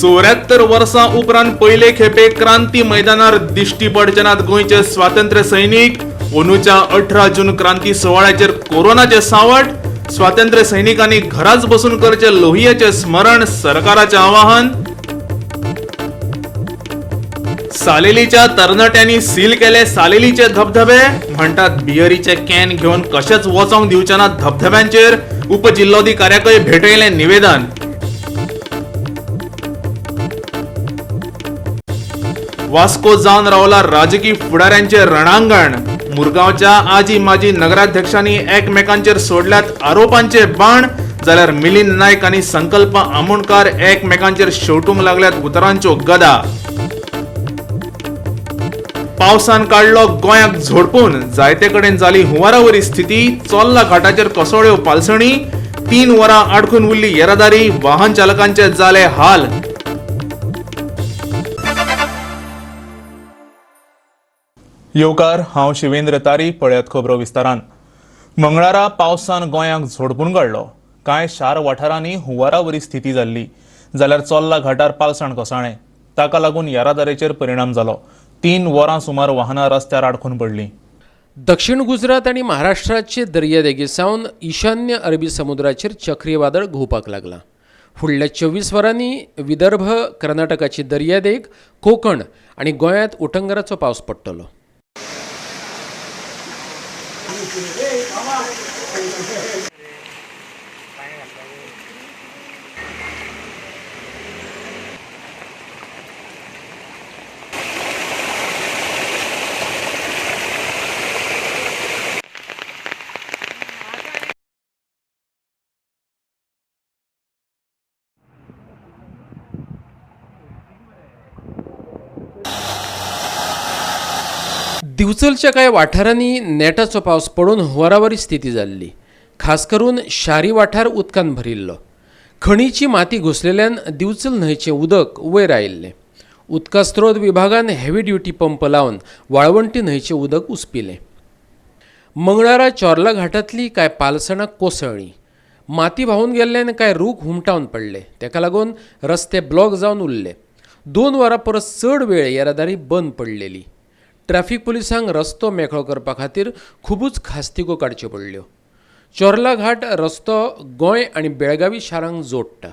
74 वर्सां उपरांत पयले खेपे क्रांती मैदानार दिश्टी पडचे नात गोंयचे स्वातंत्र्य सैनीक. अंदूच्या 18 जून क्रांती सुवाळ्याचेर कोरोनाचे सांवट. स्वातंत्र्य सैनिकांनी घराच बसून करचे लोहियाचे स्मरण, सरकाराचे आवाहन. सालेलीच्या तरणाट्यांनी सील केले सालेलीचे धबधबे. म्हणटात बियरीचे can घेवन कशेच वचोंक दिवचे ना धबधब्यांचेर. उपजिल्लोधिकाऱ्याकय भेटयलें निवेदन. वास्को जावन रावला राजकी फुडाऱ्यांचे रणांगण. मुरगांवच्या आजी माजी नगराध्यक्षांनी एकमेकांचेर सोडल्यात आरोपांचे बाण, जाल्यार मिलिंद नायक आनी संकल्प आमोणकार एकमेकांचेर शेवटूंक लागल्यात उतरांच्यो गदा. पावसान काडलो गोंयाक झोडपून. जायते कडेन जाली हुंवारावरी स्थिती. चोर्ला घाटाचेर कोसळ्यो पालसणी. 3 वरां आडखून उरली येरादारी. वाहन चालकांचे जाले हाल. येवकार, हांव शिवेंद्र तारी. पळयात खबरो विस्तारान. मंगळारा पावसान गोंयाक झोडपून काडलो. कांय शार वाठारांनी हुंवारावरी स्थिती जाल्ली, जाल्यार चोर्ला घाटार पालसण कोसळ्ळें. ताका लागून येरादारीचेर परिणाम जालो. 3 वरां सुमार वाहनां रस्त्यार आडखून पडलीं. दक्षिण गुजरात आनी महाराष्ट्राचे दर्यादेगे सावन ईशान्य अरबी समुद्राचेर चक्रीवादळ घुंवपाक लागलां. फुडल्या 24 वरांनी विदर्भ, कर्नाटकाची दर्यादेग, कोकण आनी गोंयांत उटंगराचो पावस पडटलो. दिवचलच्या कांय वाठारांनी नेटाचो पावस पडून हुंवारावरी स्थिती जाल्ली. खास करून शारी वाठार उदकान भरिल्लो. खणीची माती घुसलेल्यान दिवचल न्हंयचें उदक वयर आयिल्लें. उदका स्त्रोत विभागान हेवी ड्युटी पंप लावन वाळवंटी न्हंयचें उदक उसपिलें. मंगळारा चोर्ला घाटांतली कांय पालसणां कोसळ्ळीं. माती व्हांवून गेल्ल्यान कांय रूख हुमटावन पडले. ताका लागून रस्ते ब्लॉक जावन उरले. 2 वरां परस चड वेळ येरादारी बंद पडलेली. ट्रॅफिक पुलिसांक रस्तो मेकळो करपा खातीर खुबूच खास्तिको काडच्यो पडल्यो. चोर्ला घाट रस्तो गोंय आनी बेळगावी शारांक जोडटा.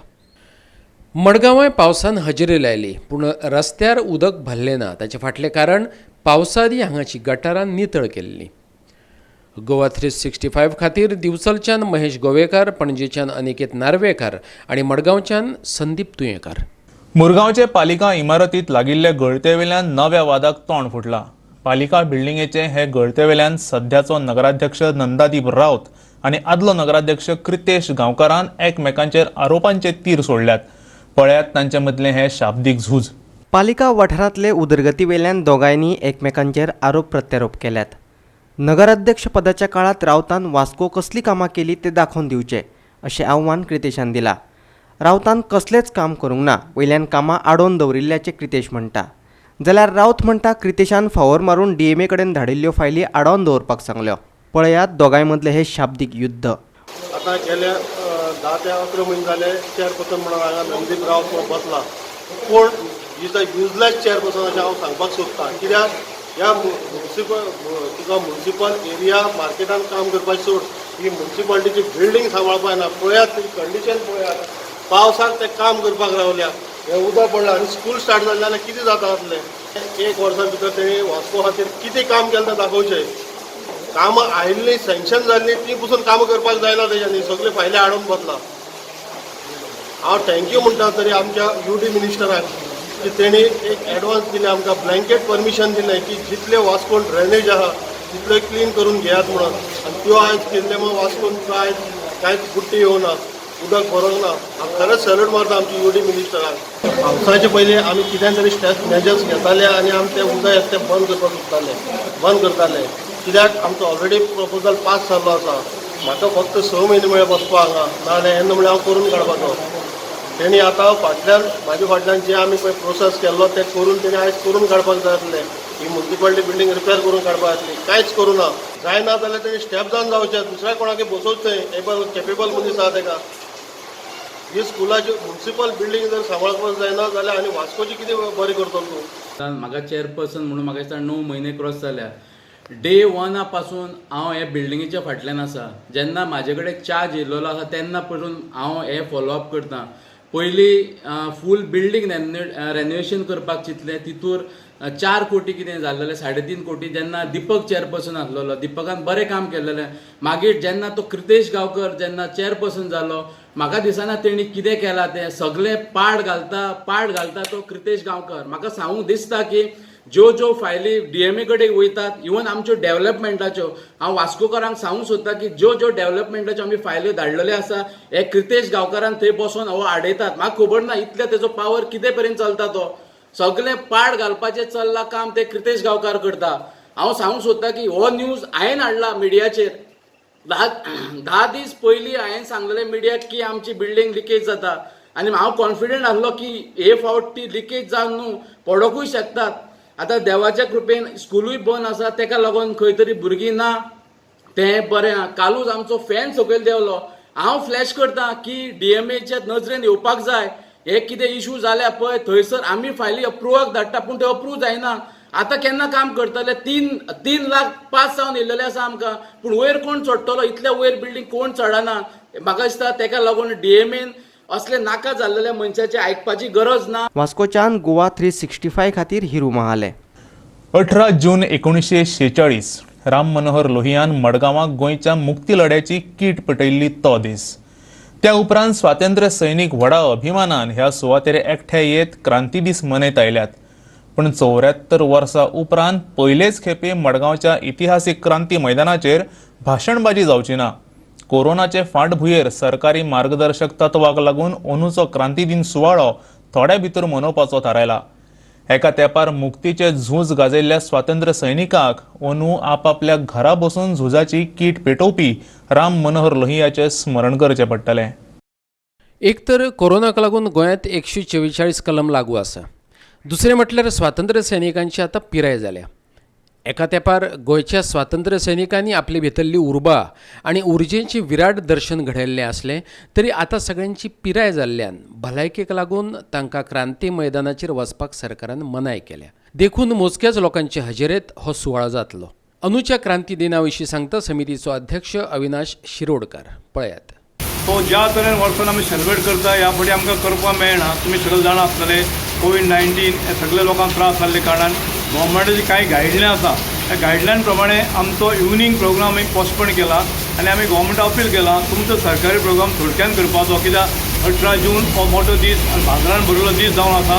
मडगांवाय पावसान हजेरी लायली, पूण रस्त्यार उदक भरलें ना. ताचें फाटलें कारण पावसा आदीं हांगाची गटारां नितळ केल्लीं. गोवा 365 खातीर दिवचलच्यान महेश गोवेकार, पणजेच्यान अनिकेत नार्वेकार आनी मडगांवच्यान संदीप तुयेंकार. मुरगांवचे पालिका इमारतीत लागिल्ले गळतेवेल्यान नव्या वादाक तोंड फुटलां. पालिका बिल्डिंगेचे हे गळतेवेल्यान सध्याचो नगराध्यक्ष नंदादीप राऊत आनी आदलो नगराध्यक्ष क्रितेश गांवकारान एकमेकांचेर आरोपांचे तीर सोडल्यात. पळयात तांचे मदलें हे शाब्दीक झूज. पालिका वाठारांतले उदरगतीवेल्यान दोगांयनी एकमेकांचेर आरोप प्रत्यारोप केल्यात. नगराध्यक्ष पदाच्या काळात राऊतान वास्को कसली कामां केली ते दाखोवन दिवचे अशें आव्हान क्रितेशान दिलां. राऊतान कसलेंच काम करूंक ना, वयल्यान कामां आडोवन दवरिल्ल्याचें क्रितेश म्हणटा. जाल्यार राऊत म्हणटा क्रितेशान फावोर मारून डीएमए कडेन धाडिल्ल्यो फायली आडावन दवरपाक सांगल्यो. पळयात दोगांय मदलें हें शाब्दीक युद्ध. आतां गेल्या 10 ते 11 म्हयने जाले चेअरपर्सन म्हणून हांगा नंदीप राऊत म्हणून बसला, पूण is a useless chairperson अशें हांव सांगपाक सोदतां. कित्याक ह्या मुन्सिपल तुका मुन्सिपल एरिया मार्केटान काम करपाची सोड, ही मुन्सिपालिटीची बिल्डींग सांबाळपाक येना. पळयात ती कंडिशन पळयात, पावसाक ते काम करपाक रावल्या, हें उदक पडलां आनी स्कूल स्टार्ट जालें जाल्यार कितें जाता जातलें. एक वर्सा भितर तेणी वास्को खातीर कितें काम केलें तें दाखोवचें. कामां आयिल्लीं सँक्शन जाल्लीं तीं पसून कामां करपाक जायना, तेज्यांनी सगळे फायले हाडून बसला. हांव thank you म्हणटा तरी आमच्या यू डी मिनिस्टराक की तेणी एक एडवान्स दिलें आमकां, ब्लँकेट परमिशन दिलें की जितले वास्कोन ड्रेनेज आहा तितल्यो क्लीन करून घेयात म्हणून. आनी त्यो आयज केल्ले म्हूण वास्कोन आयज कांयच बुट्टी येवना, उदक भरोंक ना. हांव खरेंच सॅल्यूट मारता आमच्या यू डी मिनिस्टराक. पावसाचे पयलीं आमी कितें तरी स्टेप्स मेजर्स घेताले आनी आमी ते उदक येता तें बंद करपाक सोदताले, बंद करताले. कित्याक आमचो ऑलरेडी प्रपोजल पास जाल्लो आसा. म्हाका फक्त 6 म्हयने म्हळ्यार बसपाक हांगा, नाजाल्यार येन्ना म्हळ्यार हांव करून काडपाचो. तेणी आतां फाटल्यान म्हाजे फाटल्यान जे आमी पळय प्रोसेस केल्लो ते करून तेणी आयज करून काडपाक जाय आसलें. ही मुन्सिपालिटी बिल्डींग रिपेर करून काडपाक जाय आसली, कांयच करूं ना. जायना जाल्यार तेणी स्टेप जावन जावचें, दुसऱ्या कोणाकय बसोवचें, एबल केपेबल मनीस आहा तेका. ही स्कुलाची मुन्सिपल बिल्डींग जर सांबाळपाक जायना जाल्यार आनी वास्कोची कितें बरें करतलो तूं? म्हाका चेअरपर्सन म्हणून म्हाका दिसता 9 म्हयने क्रॉस जाल्या. डे वना पासून हांव हे बिल्डिंगेच्या फाटल्यान आसा. जेन्ना म्हाजे कडेन चार्ज येयलेलो आसा तेन्ना पसून हांव हे फॉलोअप करता. पयलीं फूल बिल्डींग रेनोवेशन करपाक चिंतलें, तितूर 4 कोटी कितें जाल्लेलें, 3.5 कोटी. जेन्ना दीपक चेअरपर्सन आसलेलो, दीपकान बरें काम केलेलें. मागीर जेन्ना तो क्रितेश गांवकर जेन्ना चेअरपर्सन जालो, म्हाका दिसना तेणी कितें केलां तें. सगळें पाड घालता, पाड घालता तो क्रितेश गांवकर. म्हाका सांगूंक दिसता की ज्यो ज्यो फायली डीएमए कडेन वयतात, इवन आमच्यो डेव्हलपमेंटाच्यो, हांव वास्कोकारांक सांगूंक सोदता की ज्यो ज्यो डेव्हलपमेंटाच्यो आमी फायल्यो धाडलेल्यो आसा, हे क्रितेश गांवकारान थंय बसोन हो आडयतात. म्हाका खबर ना इतले तेजो पावर कितें पर्यंत चलता. तो सगळें पाड घालपाचें चल्लां काम ते क्रितेश गांवकार करता. हांव सांगूंक सोदता की हो न्यूज हांवें हाडला मिडियाचेर. 10 दीस पयलीं हांवें सांगलेलें मिडियाक की आमची बिल्डींग लिकेज जाता आनी हांव कॉन्फिडंट आसलो की हे फावट ती लिकेज जावन न्हू पडोकूय शकतात. आतां देवाच्या कृपेन स्कुलूय बंद आसा, तेका लागून खंय तरी भुरगीं ना, तें बरें आहा. कालूच आमचो फॅन सकयल देंवलो. हांव फ्लॅश करता की डीएमएच्या नजरेन येवपाक जाय. हे कितें इशू जाल्या पळय थंयसर आमी फायली अप्रुवाक धाडटा पूण ते अप्रूव जायना. आतां केन्ना काम करतले? 3 लाख पास जावन येयलेले आसा आमकां, पूण वयर कोण चडटलो? इतले वयर बिल्डींग कोण चडना. म्हाका दिसता तेका लागून डीएमएन असले नाका जाल्लेल्या मनशाचे आयकपाची गरज ना. वास्कोच्यान गोवा 365 खातीर हिरू महाले. 18 जून 1946 राम मनोहर लोहियान मडगांवाक गोंयच्या मुक्ती लढ्याची कीट पेटयल्ली तो दीस. त्या उपरांत स्वातंत्र्य सैनीक व्हडा अभिमानान ह्या सुवातेर एकठांय येत क्रांती दीस मनयत आयल्यात. पूण 74 वर्सां उपरांत पयलेच खेपे मडगांवच्या इतिहासीक क्रांती मैदानाचेर भाशणबाजी जावची ना. कोरोनाचे फाटभुंयेर सरकारी मार्गदर्शक तत्वाक लागून अंदूचो क्रांती दिन सुवाळो थोड्या भितर मनोवपाचो थारायला. एका तेंपार मुक्तीचे झूज गाजयल्ल्या स्वातंत्र्य सैनिकांक अंदू आपापल्या घरा बसून झुजाची कीट पेटोवपी राम मनोहर लोहियाचें स्मरण करचें पडटलें. एक तर कोरोनाक लागून गोंयांत 144 कलम लागू आसा. दुसरें म्हटल्यार स्वातंत्र्य सैनिकांची आतां पिराय जाल्या. एका तेंपार गोंयच्या स्वातंत्र्य सैनिकांनी आपले भितरली उर्बा आनी उर्जेचें विराट दर्शन घडयल्लें आसलें तरी आतां सगळ्यांची पिराय जाल्ल्यान भलायकेक लागून तांकां क्रांती मैदानाचेर वचपाक सरकारान मनाय केल्या. देखून मोजक्याच लोकांचे हजेरेंत हो सुवाळो जातलो. अंदूच्या क्रांती दिना विशीं सांगता समितीचो अध्यक्ष अविनाश शिरोडकार. पळयात. तो ज्या तरेन वर्सान आमी सेलिब्रेट करता ह्या फावटी आमकां करपाक मेळना. तुमी सगळे जाणा आसतले कोवीड-19 हे सगळे लोकांक त्रास जाल्ले कारणान गव्हर्मेंटाची कांय गायडलायन आसा, त्या गायडलायन प्रमाणे आमचो इवनींग प्रोग्राम एक पोस्टपोन केला आनी आमी गव्हर्मेंटाक अपील केला तुमचो सरकारी प्रोग्राम थोडक्यान करपाचो, कित्याक 18 जून हो मोठो दीस आनी भाजरान भरिल्लो दीस जावन आसा.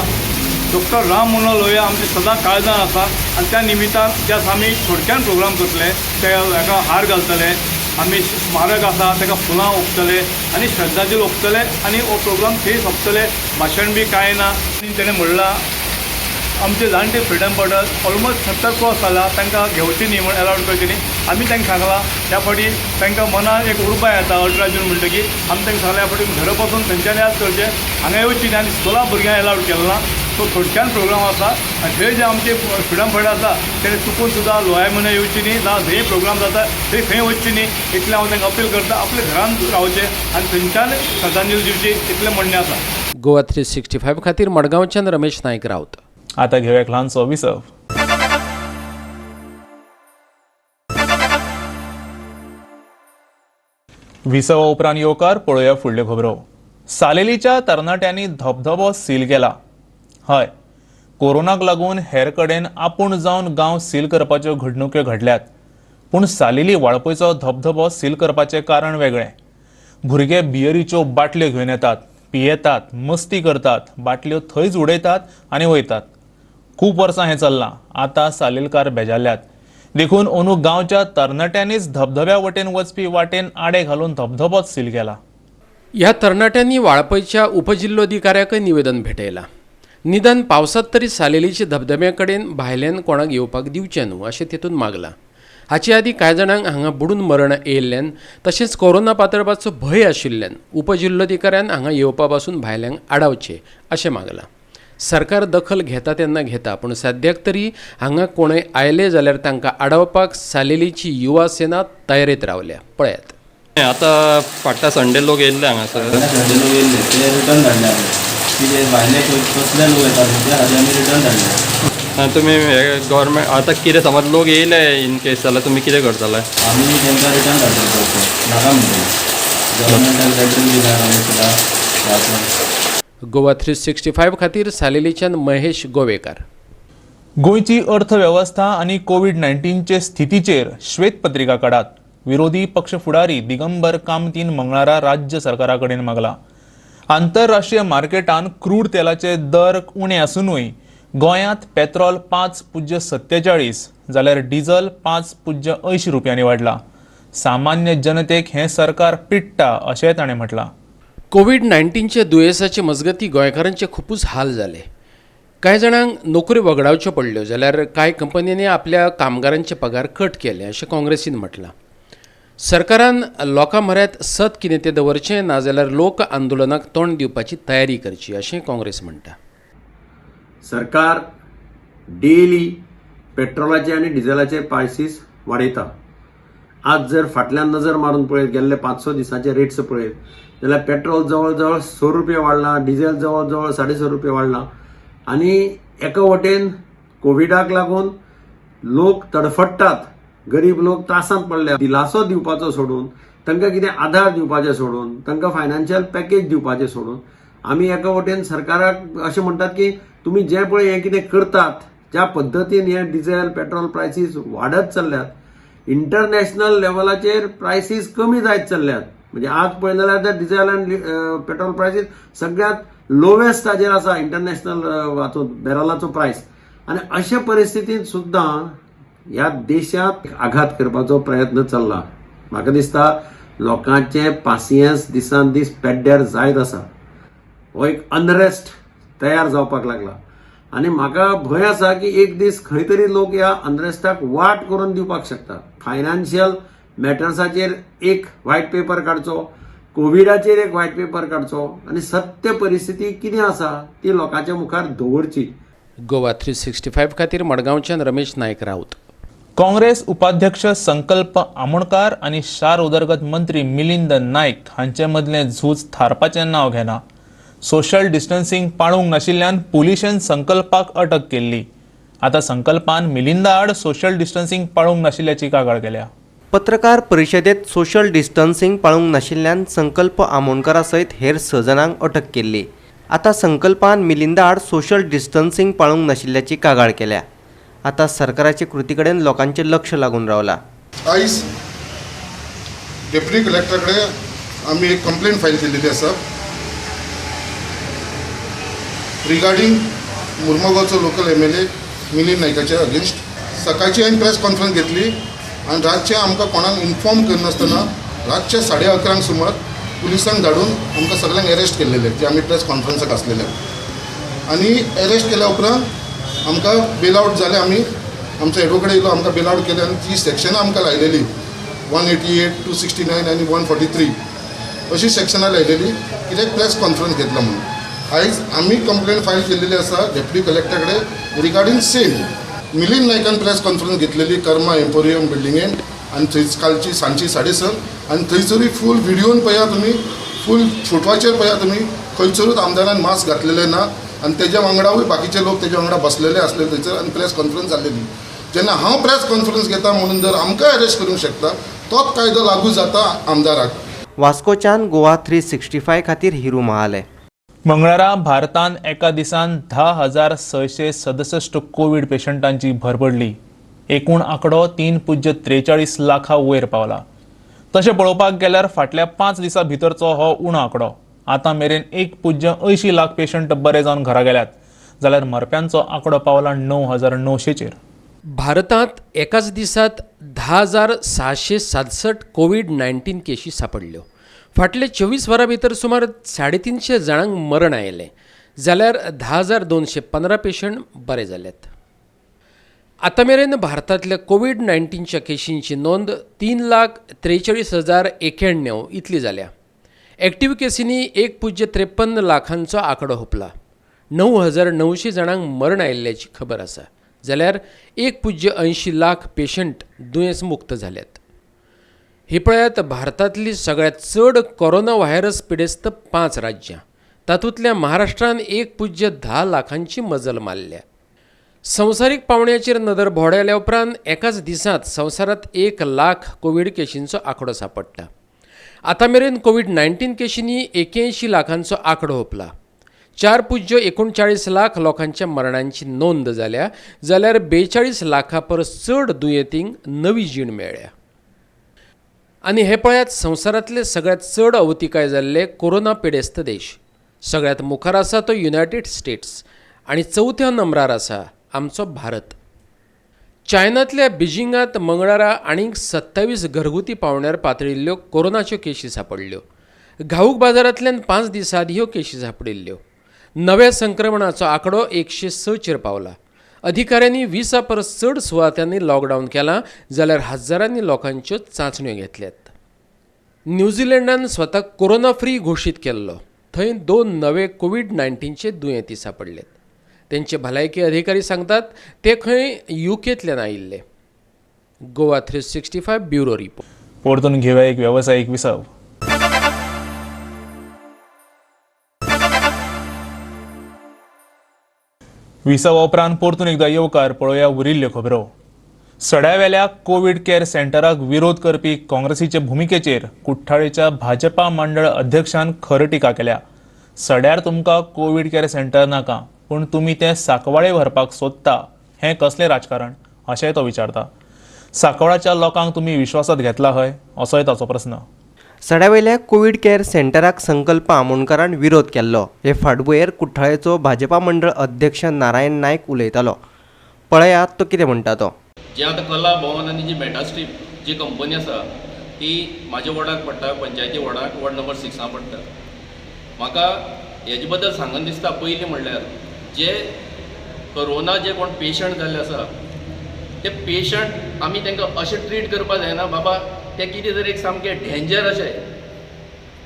डॉक्टर राम मनोहर लोहिया आमचे सदां काळजान आसा आनी त्या निमित्तान त्या आमी थोडक्यान प्रोग्राम करतले, त्या हाका हार घालतले, आमी स्मारक आसा ताका फुलां ओंपतले आनी श्रद्धांजली ओंपतले आनी हो प्रोग्राम थंय सोंपतले. भाशण बी कांय ना. आनी तेणें म्हणलां आमचे जाणटे फ्रिडम फायटर्स ऑलमोस्ट 70 क्रॉस जाला, तांकां घेवची न्ही म्हूण एलावड करची न्ही. आमी तांकां सांगलां ह्या फावटी तांकां मनाक एक उर्बा येता 18 जून म्हणटकीर. आमी तांकां सांगलां ह्या फावटी घरा बसून थंयच्यान याद करचें, हांगा येवची न्ही आनी स्कुला भुरग्यांक एलावड केलें ना. सो थोडक्यान प्रोग्राम आसा आनी थंय जे आमचे फ्रिडम फायटर आसा तेणे चुकून सुद्दां लोहिया मुने येवची न्ही, जावं जंय प्रोग्राम जाता थंय खंय वचची न्ही, इतलें हांव तांकां अपील करता. आपल्या घरान रावचें आनी थंयच्यान श्रद्धांजली दिवची इतलें म्हणणें आसा. गोवा 365 खातीर मडगांवच्यान रमेश नायक राऊत. आतां घेवया एक ल्हानसो विसव. विसवा उपरांत येवकार. पळोवया फुडल्यो खबरो. सालेलीच्या तरणाट्यांनी धबधबो सील केला. हय, कोरोनाक लागून हेर कडेन आपूण जावन गांव सील करपाच्यो घडणुक्यो घडल्यात, पूण सालेली वाळपयचो धबधबो सील करपाचें कारण वेगळें. भुरगे बियरीच्यो बाटल्यो घेवन येतात, पियेतात, मस्ती करतात, बाटल्यो थंयच उडयतात आनी वयतात. खूब वर्सां हें चल्लां. आतां सालेलकार बेजारल्यात, देखून अंदू गांवच्या तरणाट्यांनीच धबधब्या वटेन वचपी वाटेन आडे घालून धबधबोच सील केला. ह्या तरणाट्यांनी वाळपयच्या उपजिल्लोधिकाऱ्याकय निवेदन भेटयलां. निदान पावसांत तरी सालेलीच्या धबधब्या कडेन भायल्यान कोणाक येवपाक दिवचें न्हू अशें तेतून मागलां. हाचे आदीं कांय जाणांक हांगा बुडून मरण येयल्ल्यान तशेंच कोरोना पातळपाचो भंय आशिल्ल्यान उपजिल्लोधिकाऱ्यान हांगा येवपा पासून भायल्यांक आडावचें अशें मागलां. सरकार दखल घेता तेन्ना घेता, पूण सद्याक तरी हांगा कोणय आयले जाल्यार तांकां आडावपाक सालेलीची युवा सेना तयारेंत रावल्या. पळयात. आतां फाटल्या संडे लोक येयल्ले हांगासर. संडे लोक येयल्ले ते रिटर्न धाडले आमी. कितें भायले कसले लोक येतात ते खातीर आमी रिटर्न धाडले. आनी तुमी हे गव्हर्मेंट आतां कितें समज लोक येयले इन केस जाल्यार तुमी कितें करतले? आमी तांकां रिटर्न धाडटले परते, नाका म्हणटले. गव्हर्मेंटाक लेटर दिला आमी सुद्दां. गोवा 365 खातीर सालेलीच्यान महेश गोवेकार. गोंयची अर्थवेवस्था आनी कोवीड-19चे स्थितीचेर श्वेतपत्रिका काडात. विरोधी पक्ष फुडारी दिगंबर कामतीन मंगळारा राज्य सरकारा कडेन मागला. आंतरराष्ट्रीय मार्केटान क्रूड तेलाचे दर उणे आसुनूय गोंयांत पेत्रोल 5.47 जाल्यार डिझल 5.80 रुपयांनी वाडला. सामान्य जनतेक हें सरकार पिडटा अशेंय ताणें म्हटलां. कोवीड-19च्या दुयेंसाचे मजगती गोंयकारांचे खुबूच हाल जाले. कांय जाणांक नोकऱ्यो वगडावच्यो पडल्यो जाल्यार कांय कंपन्यांनी आपल्या कामगारांचे पगार कट केले अशें काँग्रेसीन म्हटलां. सरकारान लोकां म्हऱ्यांत सत कितें तें दवरचें, नाजाल्यार लोक आंदोलनाक तोंड दिवपाची तयारी करची अशें काँग्रेस म्हणटा. सरकार डेली पेट्रोलाचे आनी डिझेलाचे प्रायसीस वाडयता. आज जर फाटल्यान नजर मारून पळयत गेल्ले 5-6 दिसांचे रेट्स पळयत जाल्यार पेट्रोल जवळ जवळ 100 रुपया वाडला, डिझेल जवळ जवळ 150 रुपया वाडला. आनी एका वटेन कोविडाक लागून लोक तडफडटात, गरीब लोक त्रासांत पडले. दिलासो दिवपाचो सोडून, तांकां कितें आधार दिवपाचें सोडून, तांकां फायनान्शियल पॅकेज दिवपाचें सोडून आमी एका वटेन सरकाराक अशें म्हणटात की तुमी जें पळय हें कितें करतात, ज्या पद्दतीन हे डिझेल पेट्रोल प्रायसीस वाडत चल्ल्यात, इंटरनॅशनल लेवलाचेर प्रायसीस कमी जायत चल्ल्यात. म्हणजे आज पळयलें जाल्यार डिझेल आनी पेट्रोल प्रायसीस सगळ्यांत लोवेस्ट हाजेर आसा इंटरनॅशनल हातूंत बॅरलाचो प्रायस. आनी अशे परिस्थितींत सुद्दां ह्या देशांत आघात करपाचो प्रयत्न चल्ला. म्हाका दिसता लोकांचें पासियेंस दिसान दीस पेड्ड्यार जायत आसा. हो एक अनरेस्ट तयार जावपाक लागला आनी म्हाका भंय आसा की एक दीस खंय तरी लोक ह्या अनरेस्टाक वाट करून दिवपाक शकता. फायनान्शियल मॅटर्साचेर एक व्हायट पेपर काडचो, कोविडाचेर एक व्हायट पेपर काडचो आनी सत्य परिस्थिती कितें आसा ती लोकांच्या मुखार दवरची. गोवा 365 खातीर मडगांवच्यान रमेश नायक राऊत. काँग्रेस उपाध्यक्ष संकल्प आमोणकार आनी शार उदरगत मंत्री मिलिंद नायक हांचे मदलें झूज थारपाचें नांव घेना. सोशल डिस्टन्सिंग पाळूंक नाशिल्ल्यान पुलिशेन संकल्पाक अटक केल्ली. आतां संकल्पान मिलिंदा आड सोशल डिस्टन्सिंग पाळूंक नाशिल्ल्याची कागाळ केल्या. पत्रकार परिशदेत सोशल डिस्टन्सिंग पाळूंक नाशिल्ल्यान संकल्प आमोणकारा सयत हेर 6 जाणांक अटक केल्ली. आतां संकल्पान मिलिंदा आड सोशल डिस्टन्सिंग पाळूंक नाशिल्ल्याची कागाळ केल्या. आतां सरकाराचे कृती कडेन लोकांचें लक्ष लागून रावलां. आयज डेप्युटी कलेक्टरा कडेन आमी एक कंप्लेन फायल केल्लेली आसा रिगार्डींग मुर्मगांवचो लोकल MLA Milind नायकाच्या अगेन्स्ट. सकाळची हांवें प्रेस कॉन्फरन्स घेतली आनी रातचें आमकां कोणाक इन्फॉर्म करनासतना रातच्या 11:30 सुमार पुलिसांक धाडून आमकां सगळ्यांक एरेस्ट केल्लेले जे आमी प्रेस कॉन्फरन्साक आसलेले. आनी एरेस्ट केल्या उपरांत आमकां बेल आवट जालें. आमी आमचो एडवोकेट येयलो, आमकां बेल आवट केलें आनी जी सेक्शनां आमकां लायलेली 188, 269 आनी 143 अशी सेक्शनां लायलेली कित्याक प्रेस कॉन्फरन्स घेतला म्हणून. आयज आमी कंप्लेन फायल केल्लेली आसा डेप्युटी कलेक्टरा कडेन रिगार्डींग सेम. मिलिंद नायकान प्रेस कॉन्फरन्स घेतलेली कर्मा एम्पोरियम बिल्डिंगेन आनी थंय कालची सांजची 6:30 आनी थंयसरूय फूल व्हिडियोन पळया तुमी, फूल फोटवाचेर पळया तुमी, खंयसरूच आमदारान मास्क घातलेलें ना आनी तेज्या वांगडावूय बाकीचे लोक तेज्या वांगडा बसलेले आसले थंयसर आनी प्रेस कॉन्फरन्स जाल्लेली. जेन्ना हांव प्रेस कॉन्फरन्स घेता म्हणून जर आमकां एरेस्ट करूंक शकता, तोच कायदो लागू जाता आमदाराक. वास्कोच्यान गोवा 365 खातीर हिरू महाले. मंगळारा भारतान एका दिसान 10,667 कोवीड पेशंटांची भर पडली. एकूण आंकडो 3.43 लाखा वयर पावला. तशें पळोवपाक गेल्यार फाटल्या 5 दिसां भितरचो हो उणो आंकडो. आतां मेरेन 1.80 लाख पेशंट बरे जावन घरा गेल्यात, जाल्यार मरप्यांचो आंकडो पावला 9,900चेर. भारतांत एकाच दिसात 10,667 कोवीड-19 केशी सापडल्यो. फाटले 24 वरां भितर सुमार 350 जाणांक मरण आयलें, जाल्यार 10,215 पेशंट बरे जाल्यात. आतां मेरेन भारतांतल्या कोवीड-19च्या केशींची नोंद 3,43,091 इतली जाल्या. एक्टिव्ह केसींनी 1.53 लाखांचो आंकडो हुपला. 9,900 जाणांक मरण आयिल्ल्याची खबर आसा, जाल्यार 1.80 लाख पेशंट दुयेंस मुक्त जाल्यात. ही पळयात भारतांतली सगळ्यांत चड कोरोना व्हायरस पिडेस्त 5 राज्यां. तातूंतल्या महाराष्ट्रान 1.10 लाखांची मजल मारल्या. संवसारीक पावंड्याचेर नदर भोंवडायल्या उपरांत एकाच दिसांत संवसारांत 1 लाख कोवीड केशींचो आंकडो सांपडटा. आतां मेरेन कोवीड-19 केशींनी 81 लाखांचो आंकडो हुपला. 4.39 लाख लोकांच्या मरणांची नोंद जाल्या, जाल्यार 42 लाखां परस चड दुयेंतींक नवी जीण मेळ्ळ्या. आनी हे पळयात संवसारांतले सगळ्यांत चड अवतिकाय जाल्ले कोरोना पिडेस्त देश. सगळ्यांत मुखार आसा तो युनायटेड स्टेट्स आनी चवथ्या नंबरार आसा आमचो भारत. चायनांतल्या बीजिंगांत मंगळारा आनीक 27 घरगुती पावंड्यार पातळिल्ल्यो कोरोनाच्यो केशी सांपडल्यो. घाऊक बाजारांतल्यान 5 दिसां आदीं ह्यो केशी सांपडिल्ल्यो. नव्या संक्रमणाचो आंकडो 106चेर पावला. अधिकाऱ्यांनी 20 परस चड सुवातांनी लॉकडावन केलां, जाल्यार हजारांनी लोकांच्यो चांचण्यो घेतल्यात. न्यूझीलंडान स्वताक कोरोना फ्री घोशीत केल्लो. थंय 2 नवे कोवीड-19चे दुयेंती सांपडलेत. तेंचे भलायकी अधिकारी सांगतात ते खंय युकेंतल्यान आयिल्ले. Goa 365 bureau report. परतून घेवया एक वेवसायीक विसव. विसवा उपरांत परतून एकदा येवकार. पळोवया उरिल्ल्यो खबरो. सड्यावेल्या कोवीड केअर सेंटराक विरोध करपी काँग्रेसीचे भुमिकेचेर कुठ्ठाळेच्या भाजपा मंडळ अध्यक्षान खर टिका केल्या. सड्यार तुमकां कोवीड केअर सेंटर नाका, पूण तुमी तें सांकवाळे व्हरपाक सोदता, हें कसलें राजकारण अशेंय तो विचारता. सांकवाळच्या लोकांक तुमी विश्वासात घेतला हय, असोय ताचो प्रस्न. सड्यावेल्या कोवीड केअर सेंटराक संकल्प आमोणकारान विरोध केल्लो. हे फाटभुंयेर कुठ्ठाळेचो भाजपा मंडळ अध्यक्ष नारायण नायक उलयतालो. पळयात तो कितें म्हणटा तो. जे आतां कला भवन आनी जी मेटास्ट्रीप जी कंपनी आसा ती म्हाज्या वॉर्डाक पडटा, पंचायती वॉर्डाक, वॉर्ड नंबर 6 पडटा. म्हाका हेजे बद्दल सांगन दिसता, पयलीं म्हणल्यार जे कोरोना जे कोण पेशंट जाल्ले आसा ते पेशंट आमी तांकां अशें ट्रीट करपाक जायना बाबा ते कितें तरी एक सामकें डेंजर अशें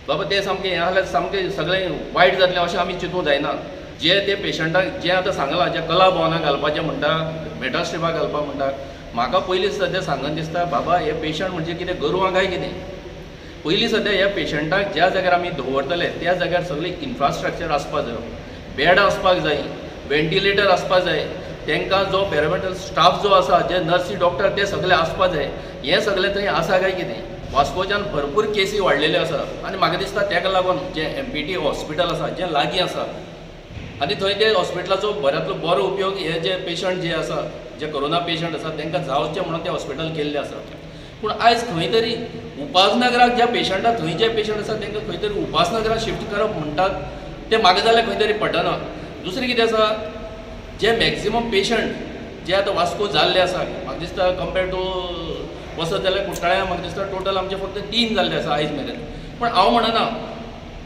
बाबा ते सामकें हें जाल्यार सामकें सगळें वायट जातलें अशें आमी चिंतूंक जायना. जे ते पेशंटाक जें आतां सांगलां, जे कला भवनाक घालपाचें म्हणटा, मेटास्ट्रिपाक घालपाक म्हणटा, म्हाका पयलीं सद्या सांगन दिसता बाबा हे पेशंट म्हणजे कितें गोरवां काय कितें. पयलीं सद्या ह्या पेशंटाक ज्या जाग्यार आमी दवरतले त्या जाग्यार सगळी इन्फ्रास्ट्रक्चर आसपाक जाय, बेड आसपाक जाय, वेंटिलेटर आसपाक जाय, तांकां जो पॅरामेडिकल स्टाफ जो आसा, जे नर्सी डॉक्टर ते सगळे आसपाक जाय. हें सगळें थंय आसा काय कितें. वास्कोच्यान भरपूर केसी वाडलेल्यो आसा आनी म्हाका दिसता ताका लागून जें MPT hospital आसा जें लागीं आसा आनी थंय ते हॉस्पिटलाचो बऱ्यांतलो बरो उपयोग हे जे पेशंट जे आसा, जे कोरोना पेशंट आसा तांकां जावचें म्हणून तें हॉस्पिटल केल्लें आसा. पूण आयज खंय तरी उपासनगराक ज्या पेशंटाक थंय जे पेशंट आसा तांकां खंय तरी उपासनगराक शिफ्ट करप म्हणटात तें म्हाका जाल्यार खंय तरी पटना. दुसरें कितें आसा, जे मॅक्सिमम पेशंट जे आतां वास्को जाल्ले आसा, म्हाका दिसता कंपेर टू वचत जाल्यार कुठ्ठाळ्या म्हाका दिसता टोटल आमचे फक्त 3 जाल्ले आसा आयज मेरेन. पूण हांव म्हणना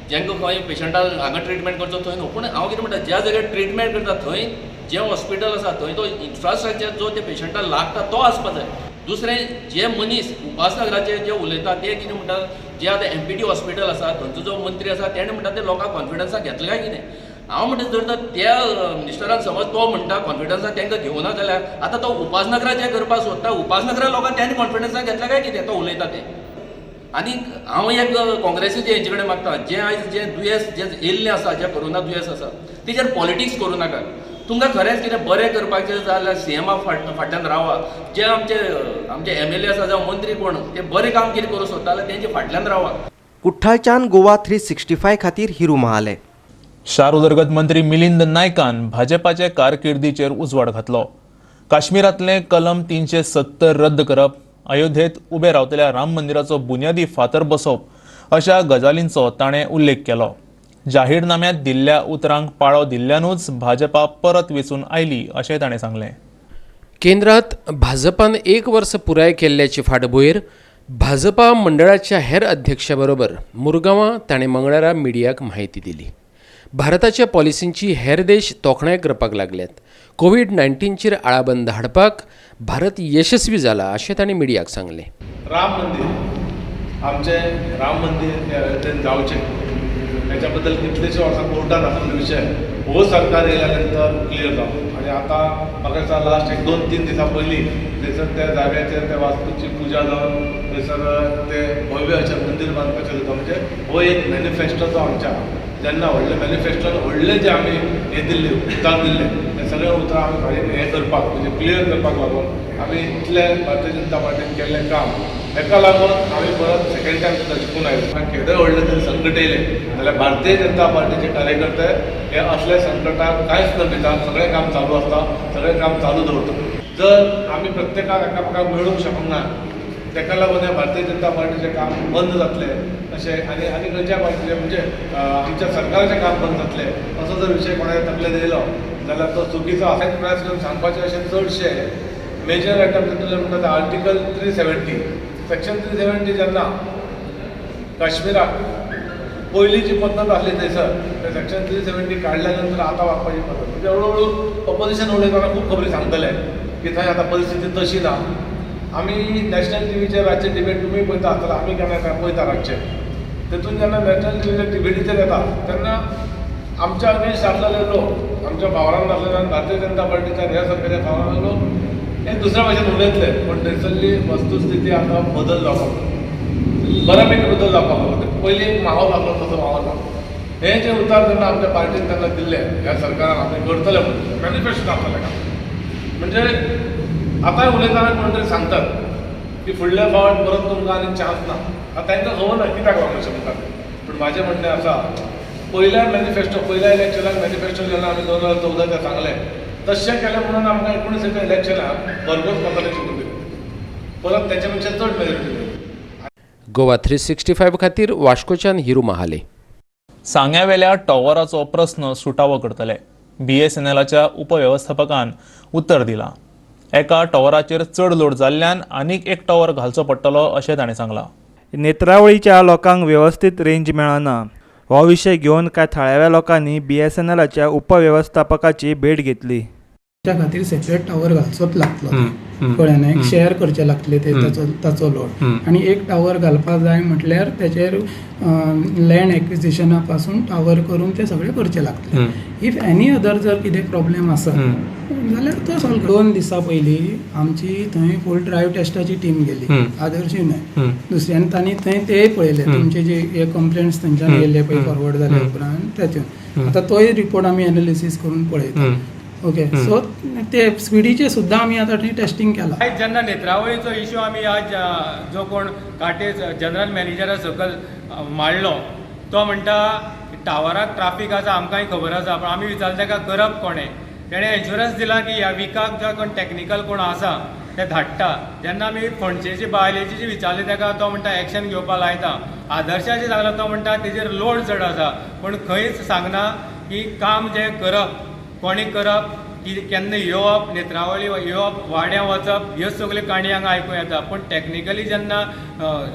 जेंका खंय पेशंटाक हांगा ट्रिटमेंट करचो थंय न्हू, पूण हांव कितें म्हणटा, ज्या जाग्यार ट्रिटमेंट करता थंय जें हॉस्पिटल आसा थंय तो इन्फ्रास्ट्रक्चर जो त्या पेशंटाक लागता तो आसपा जाय. दुसरें जे मनीस उपासनगराचे जे उलयता ते कितें म्हणटा, जे आतां MPT hospital आसा थंयचो जो मंत्री आसा तेणें म्हणटा ते लोकांक कॉन्फिडन्सान घेतले काय कितें. हांव म्हणटा जर तर त्या मिनिस्टरान समज तो म्हणटा कॉन्फिडन्सान तांकां घेवना जाल्यार आतां तो उपासनगराचें करपाक सोदता, उपासनगरा लोकांक तेणें कॉन्फिडन्सान घेतलें काय कितें तो उलयता तें. आनी हांव एक काँग्रेसीचे हेंचे कडेन मागता, जें आयज जें दुयेंस जें येयल्लें आसा, जें कोरोना दुयेंस आसा तेजेर पॉलिटिक्स करूं नाका. तुमकां खरेंच कितें बरें करपाचें जाल्यार सीएमा फाटल्यान रावा, जे आमचे आमचे MLA आसा जावं मंत्री कोण ते बरें काम कितें करूंक सोदता जाल्यार तेंचे फाटल्यान रावा. कुठ्ठाळच्यान गोवा 365 खातीर हिरू महाले. शार उदरगत मंत्री मिलिंद नायकान भाजपाचे कारकिर्दीचेर उजवाड घातलो. काश्मीरांतलें कलम 370 रद्द करप, अयोध्येत उबे रावतल्या राम मंदिराचो बुन्यादी फातर बसोवप अशा गजालींचो ताणें उल्लेख केलो. जाहीरनाम्यांत दिल्ल्या उतरांक पाळो दिल्ल्यानूच भाजपा परत वेंचून आयली अशें ताणें सांगलें. केंद्रात भाजपान 1 वर्स पुराय केल्ल्याची फाटभूंयेर भाजपा मंडळाच्या हेर अध्यक्षाबरोबर मुरगांवां ताणें मंगळारा मिडियाक म्हायती दिली. भारताच्या पॉलिसींची हेर देश तोखणाय करपाक लागल्यात. कोवीड-19चेर आळाबंद हाडपाक भारत यशस्वी जाला अशें ताणें मिडियाक सांगलें. राम मंदिर, आमचें राम मंदिर अयोध्येन जावचें हेच्या बद्दल कितलेशे वर्सां कोर्टान आसलेले विशय हो सरकार येयल्या नंतर क्लियर जालो. आनी आतां म्हाका दिसता लास्ट एक 2-3 दिसां पयलीं थंयसर त्या जाग्याचेर त्या वास्तूची पुजा जावन थंयसर ते भव्य अशें मंदीर बांदपाचें जाता. म्हणजे हो एक मॅनिफेस्टोचो आमच्या जेन्ना व्हडले मॅनिफेस्टोन व्हडले जे आमी हें दिल्ले उतर दिल्ले ते सगळे उतरां आमी हें करपाक म्हणजे क्लियर करपाक लागून आमी इतले भारतीय जनता पार्टीन केल्लें काम हेका लागून आमी परत सेकेंड टायम सुद्दां जिखून आयले. केदें व्हडलें जरी संकट येयलें जाल्यार भारतीय जनता पार्टीचे कार्यकर्ते हे असल्या संकटाक कांयच न भिता सगळें काम चालू आसता, सगळें काम चालू दवरता. जर आमी प्रत्येकाक एकामेकाक मेळूंक शकना ताका लागून हें भारतीय जनता पार्टीचें काम बंद जातलें अशें आनी आनी खंयच्या पार्टीचें म्हणजे आमच्या सरकाराचें काम बंद जातलें असो जर विशय कोणाच्या तकलेन येयलो जाल्यार तो चुकीचो आसा. प्रयास करून सांगपाचें अशें चडशे मेजर आयटम तितूंतले म्हणटा ते आर्टिकल 370 सेक्शन 370 जेन्ना काश्मिराक पयलीं जी पद्दत आसली थंयसर ते सेक्शन 370 काडल्या नंतर आतां वागपाची पद्दत म्हणजे हळू हळू ऑपोजिशन उलयतना खूब खबरी सांगतले की थंय आतां परिस्थिती तशी ना. आमी नॅशनल टिवीचेर रातचे डिबेट तुमी पळयता आसतले, आमी केन्ना पळयता रातचे, तेतून जेन्ना नॅशनल टिवीचेर डिबेटीचेर येता तेन्ना आमच्या अगेन्स्ट आसलेले लोक आमच्या फावरान आसलेले आनी भारतीय जनता पार्टीच्या ह्या सरकारच्या फावरान लोक हे दुसऱ्या भाशेन उलयतले, पूण थंयसरली वस्तुस्थिती आतां बदल जावपाक लागला, बऱ्यापैकी बदल जावपाक लागला. पयलीं एक माहोल आसलो तसो माहोल ना. हें जें उतार जेन्ना आमच्या पार्टीन तेन्ना दिल्लें ह्या सरकारान आमी करतले म्हणून मॅनिफेस्टो दाखयलें का म्हणजे आतांय उलयतना कोण तरी सांगतात की फुडल्या फावट परत तुमकां आनी चान्स ना. आतां तांकां खबर ना कित्याक लागून अशें म्हणटा तें, पूण म्हाजें म्हणणें आसा पयल्या मॅनिफेस्टो पयल्या इलेक्शनाक मॅनिफेस्टो जेन्ना आमी 2014 सांगलें तशें केलें म्हणून आमकां 19 इलेक्शनाक भरघोस मतांनी जिखून दिलें, परत तेच्या पेक्षा चड मेजॉरिटी दिली. गोवा 365 खातीर वास्कोच्यान हिरू महाले. सांग्यावेल्या टॉवराचो प्रस्न सुटावो करतले बीएसएनएलाच्या उपवेवस्थापकान उत्तर दिलां. एका टॉवराचेर चड लोड जाल्ल्यान आनीक एक टॉवर घालचो पडटलो अशें ताणें सांगलां. नेत्रावळीच्या लोकांक वेवस्थीत रेंज मेळना हो विशय घेवन कांय थळाव्या लोकांनी बीएसएनएलाच्या उपवेवस्थापकाची भेट घेतली. त्या खातीर सेपरेट टावर घालचोच लागतलो, कळ्ळें न्हय, शेअर करचे लागतले ते ताचो लोड. आनी एक टावर घालपाक जाय म्हटल्यार तेचेर लँड एक्विजिशना पासून टावर करून ते सगळें करचें लागतलें. If any other जर कितें प्रॉब्लेम आसा जाल्यार तो सॉल्व. 2 दिसां पयलीं आमची थंय फूल ड्रायव्ह टेस्टाची टीम गेली, आदर्शी न्हय दुसऱ्यान, तांणी थंय तेय पळयले तुमचे जे हे कंप्लेंट्स थंयच्यान येयले पळय फॉरवर्ड जाले उपरांत तेतून आतां तोय रिपोर्ट आमी एनालिसीस करून पळयता. ओके, सो ते स्पिडीचे सुद्दां आमी आतां थंय टेस्टिंग केलां. आयज जेन्ना नेत्रावळीचो इश्यू आमी आज जो कोण काटेज जनरल मॅनेजरा सकयल मांडलो तो म्हणटा टावराक ट्राफीक आसा, आमकांय खबर आसा, पूण आमी विचारले ताका करप कोणें, तेणें एश्युरन्स दिला की ह्या विकाक जो कोण टॅक्निकल कोण आसा ते धाडटा. जेन्ना आमी फणशेची बायलेची जी विचारले ताका तो म्हणटा एक्शन घेवपाक लायता. आदर्शाचे सांगला तो म्हणटा तेजेर लोड चड आसा, पूण खंयच सांगना की काम जें करप कोणी करप, की केन्ना येवप नेत्रावळी येवप वाड्यां वचप ह्यो सगल्यो काणी हांगा आयकूं येता. पूण टॅक्निकली जेन्ना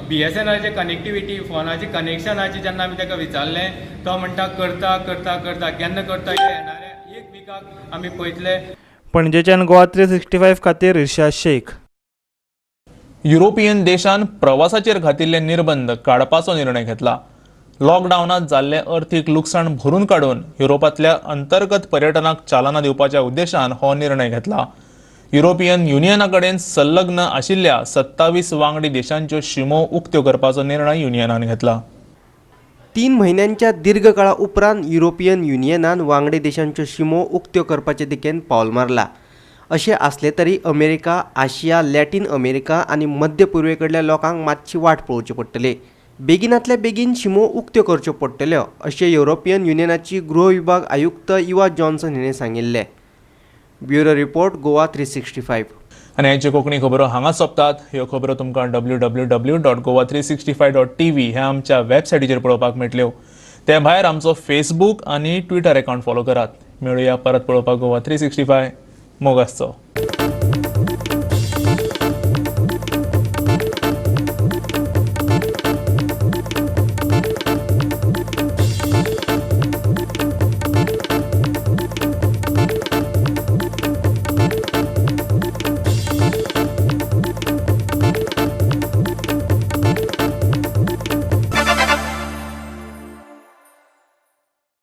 बीएसएनएलाचे कनेक्टिविटी फोनाची कनेक्शनाची जेन्ना आमी ताका विचारलें तो म्हणटा करता करता करता, केन्ना करता हे येणारे एक विकाक आमी पळयतले. पणजेच्यान गोवा 365 खातीर इर्शाद शेख. युरोपियन देशान प्रवासाचेर घातिल्ले निर्बंध काडपाचो निर्णय घेतला. लॉकडावनांत जाल्लें अर्थीक लुकसाण भरून काडून युरोपांतल्या अंतर्गत पर्यटनाक चालना दिवपाच्या उद्देशान हो निर्णय घेतला. युरोपियन युनियना कडेन संलग्न आशिल्ल्या 27 वांगडी देशांच्यो शिमो उक्त्यो करपाचो निर्णय युनियनान घेतला. 3 म्हयन्यांच्या दीर्घ काळा उपरांत युरोपियन युनियनान वांगडी देशांच्यो शिमो उक्त्यो करपाचे दिकेन पावल मारला. अशें आसलें तरी अमेरिका, आशिया, लॅटीन अमेरिका आनी मध्य पुर्वेकडल्या लोकांक मातशी वाट पळोवची पडटली. बेगिनातल्या बेगीन शिमो उक्त्यो करच्यो पडटल्यो अशें युरोपियन युनियनाची गृह विभाग आयुक्त इवा जॉन्सन हिणें सांगिल्लें. Bureau report, Goa 365. आनी आयच्यो कोंकणी खबरो हांगा सोंपतात. ह्यो खबरो तुमकां www.goa365.tv ह्या आमच्या वेबसायटीचेर पळोवपाक मेळटल्यो. ते भायर आमचो फेसबूक आनी ट्विटर एकावंट फॉलो करात. मेळुया परत पळोवपाक गोवा 365. मोग आसचो.